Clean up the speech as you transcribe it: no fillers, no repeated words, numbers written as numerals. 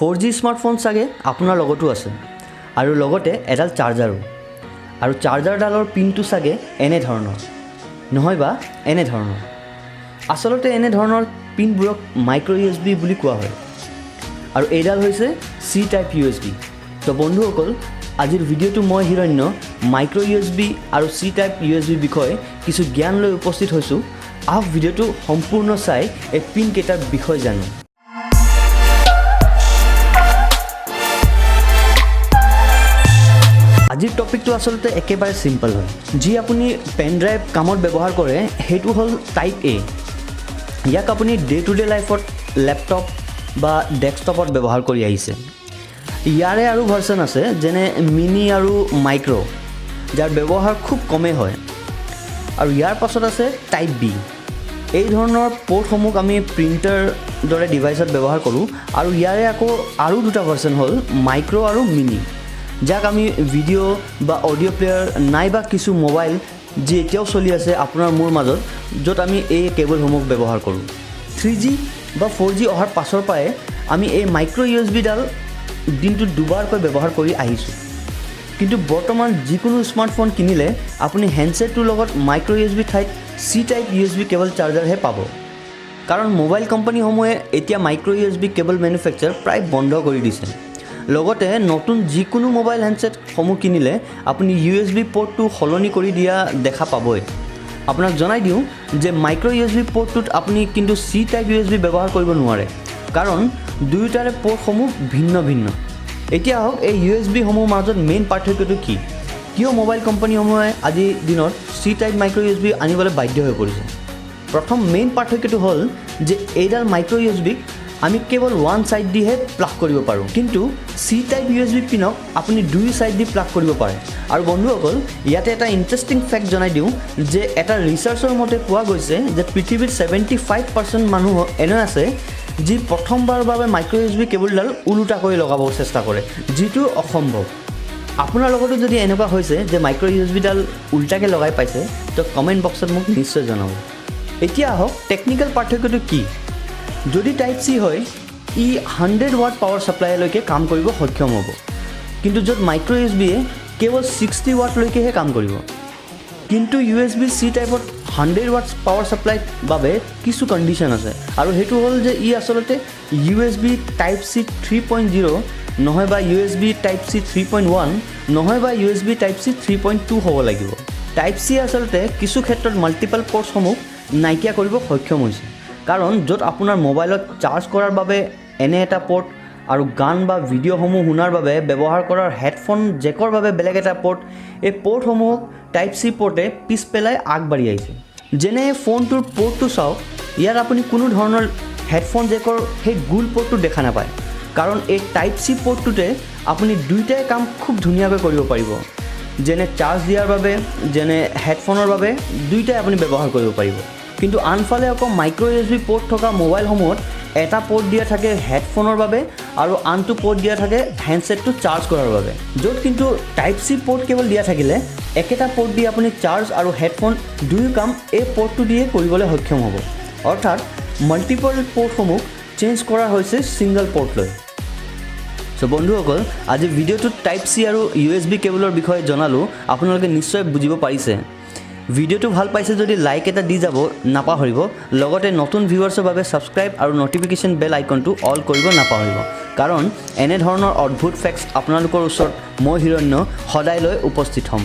4G smartphone চাগে আপোনাৰ লগতো আছে আৰু লগতে এডাল চাৰ্জাৰো। আৰু চাৰ্জাৰডালৰ পিনটো চাগে এনেধৰণৰ নহয়বা এনেধৰণৰ। আচলতে এনেধৰণৰ পিনবোৰক মাইক্ৰ' ইউএছবি বুলি কোৱা হয় আৰু এইডাল হৈছে চি টাইপ ইউএছবি। তো বন্ধুসকল, আজিৰ ভিডিঅ'টো মই হিৰণ্য মাইক্ৰ' ইউএছবি আৰু চি টাইপ ইউএছবিৰ বিষয়ে কিছু জ্ঞান লৈ উপস্থিত হৈছোঁ। আহক, ভিডিঅ'টো সম্পূৰ্ণ চাই এই পিনকেইটাৰ বিষয়ে জানো। আজিৰ টপিকটো আচলতে একেবাৰে চিম্পল হয়। যি আপুনি পেন ড্ৰাইভ কামত ব্যৱহাৰ কৰে, সেইটো হ'ল টাইপ এ। ইয়াক আপুনি ডে টু ডে লাইফত লেপটপ বা ডেস্কটপত ব্যৱহাৰ কৰি আহিছে। ইয়াৰে আৰু ভাৰ্চন আছে, যেনে মিনি আৰু মাইক্ৰ', যাৰ ব্যৱহাৰ খুব কমেই হয়। আৰু ইয়াৰ পাছত আছে টাইপ বি। এই ধৰণৰ প'ৰ্টসমূহ আমি প্ৰিণ্টাৰ দৰে ডিভাইচত ব্যৱহাৰ কৰোঁ। আৰু ইয়াৰে আকৌ আৰু দুটা ভাৰ্চন হ'ল মাইক্ৰ' আৰু মিনি, যাক আমি ভিডিঅ' বা অডিঅ' প্লেয়াৰ নাইবা কিছু মোবাইল যি এতিয়াও চলি আছে আপোনাৰ মোৰ মাজত, য'ত আমি এই কেবলসমূহ ব্যৱহাৰ কৰোঁ। 3G বা 4G অহাৰ পাছৰ পৰাই আমি এই মাইক্ৰ' ইউএছবিডাল দিনটোত দুবাৰকৈ ব্যৱহাৰ কৰি আহিছোঁ। কিন্তু বৰ্তমান যিকোনো স্মাৰ্টফোন কিনিলে আপুনি হেণ্ডছেটটোৰ লগত মাইক্ৰ' ইউএছবি ঠাইত চি টাইপ ইউএছবি কেবল চাৰ্জাৰহে পাব, কাৰণ মোবাইল কোম্পানীসমূহে এতিয়া মাইক্ৰ' ইউএছবি কেবল মেনুফেকচাৰ প্ৰায় বন্ধ কৰি দিছে। লগতে নতুন যিকোনো মোবাইল হেণ্ডছেটসমূহ কিনিলে আপুনি ইউএছবি প'ৰ্টটো সলনি কৰি দিয়া দেখা পাবই। আপোনাক জনাই দিওঁ যে মাইক্ৰ' ইউএছবি প'ৰ্টটোত আপুনি কিন্তু চি টাইপ ইউএছবি ব্যৱহাৰ কৰিব নোৱাৰে, কাৰণ দুয়োটাৰে প'ৰ্টসমূহ ভিন্ন ভিন্ন। এতিয়া আহক, এই ইউএছবিসমূহৰ মাজত মেইন পাৰ্থক্যটো কি? কিয় মোবাইল কোম্পানীসমূহে আজিৰ দিনত চি টাইপ মাইক্ৰ' ইউএছবি আনিবলৈ বাধ্য হৈ পৰিছে? প্ৰথম মেইন পাৰ্থক্যটো হ'ল যে এইডাল মাইক্ৰ' ইউএছবিক আমি কেৱল ওৱান ছাইড দিহে প্লাগ কৰিব পাৰোঁ, কিন্তু চি টাইপ ইউএছবি পিনক আপুনি দুই ছাইড দি প্লাগ কৰিব পাৰে। আৰু বন্ধুসকল, ইয়াতে এটা ইণ্টাৰেষ্টিং ফেক্ট জনাই দিওঁ যে এটা ৰিচাৰ্চৰ মতে পোৱা গৈছে যে পৃথিৱীত 75% মানুহ এনে আছে যি প্ৰথমবাৰৰ বাবে মাইক্ৰ' ইউএছবি কেবলডাল ওলোটাকৈ লগাব চেষ্টা কৰে, যিটো অসম্ভৱ। আপোনাৰ লগতো যদি এনেকুৱা হৈছে যে মাইক্ৰ' ইউএছবিডাল উল্টাকৈ লগাই পাইছে, তো কমেণ্ট বক্সত মোক নিশ্চয় জনাব। এতিয়া আহক, টেকনিকেল পাৰ্থক্যটো কি? যদি টাইপ চি হয়, ই 100 ৱাট পাৱাৰ ছাপ্লাইলৈকে কাম কৰিব সক্ষম হ'ব, কিন্তু য'ত মাইক্ৰ' ইউএছবিয়ে কেৱল 60 ৱাটলৈকেহে কাম কৰিব। কিন্তু ইউএছবি চি টাইপত 100 ৱাট পাৱাৰ ছাপ্লাইৰ বাবে কিছু কণ্ডিশ্যন আছে আৰু সেইটো হ'ল যে ই আচলতে USB type C 3.0 নহয় বা USB type C 3.1 নহয় বা USB type C 3.2 হ'ব লাগিব। টাইপ চি আচলতে কিছু ক্ষেত্ৰত মাল্টিপল প'ৰ্টছসমূহ নাইকিয়া কৰিব সক্ষম হৈছে, কাৰণ য'ত আপোনাৰ মোবাইলত চাৰ্জ কৰাৰ বাবে এনে এটা প'ৰ্ট আৰু গান বা ভিডিঅ'সমূহ শুনাৰ বাবে ব্যৱহাৰ কৰাৰ হেডফোন জেকৰ বাবে বেলেগ এটা প'ৰ্ট, এই প'ৰ্টসমূহক টাইপ চি প'ৰ্টে পিছ পেলাই আগবাঢ়ি আহিছে। যেনে এই ফোনটোৰ প'ৰ্টটো চাওক, ইয়াত আপুনি কোনো ধৰণৰ হেডফোন জেকৰ সেই গোল প'ৰ্টটো দেখা নাপায়, কাৰণ এই টাইপ চি প'ৰ্টটোতে আপুনি দুয়োটাই কাম খুব ধুনীয়াকৈ কৰিব পাৰিব। যেনে চাৰ্জ দিয়াৰ বাবে, যেনে হেডফোনৰ বাবে, দুয়োটাই আপুনি ব্যৱহাৰ কৰিব পাৰিব। কিন্তু আনফালে আকৌ মাইক্ৰ' ইউএছবি প'ৰ্ট থকা মোবাইলসমূহত এটা প'ৰ্ট দিয়া থাকে হেডফোনৰ বাবে আৰু আনটো প'ৰ্ট দিয়া থাকে হেণ্ডছেটটো চাৰ্জ কৰাৰ বাবে, য'ত কিন্তু টাইপ চি প'ৰ্ট কেৱল দিয়া থাকিলে একেটা প'ৰ্ট দি আপুনি চাৰ্জ আৰু হেডফোন দুয়ো কাম এই প'ৰ্টটো দিয়ে কৰিবলৈ সক্ষম হ'ব। অৰ্থাৎ মাল্টিপল প'ৰ্টসমূহ চেঞ্জ কৰা হৈছে ছিংগল প'ৰ্টলৈ। চ' বন্ধুসকল, আজি ভিডিঅ'টোত টাইপ চি আৰু ইউএছবি কেবলৰ বিষয়ে জনালোঁ, আপোনালোকে নিশ্চয় বুজিব পাৰিছে। ভিডিঅ'টো ভাল পাইছে যদি লাইক এটা দি যাব নাপাহৰিব। লগতে নতুন ভিউৱাৰ্ছৰ বাবে ছাবস্ক্ৰাইব আৰু ন'টিফিকেশ্যন বেল আইকনটো অল কৰিব নাপাহৰিব, কাৰণ এনেধৰণৰ অদ্ভুত ফেক্টছ আপোনালোকৰ ওচৰত মই হিৰণ্য সদায় লৈ উপস্থিত হ'ম।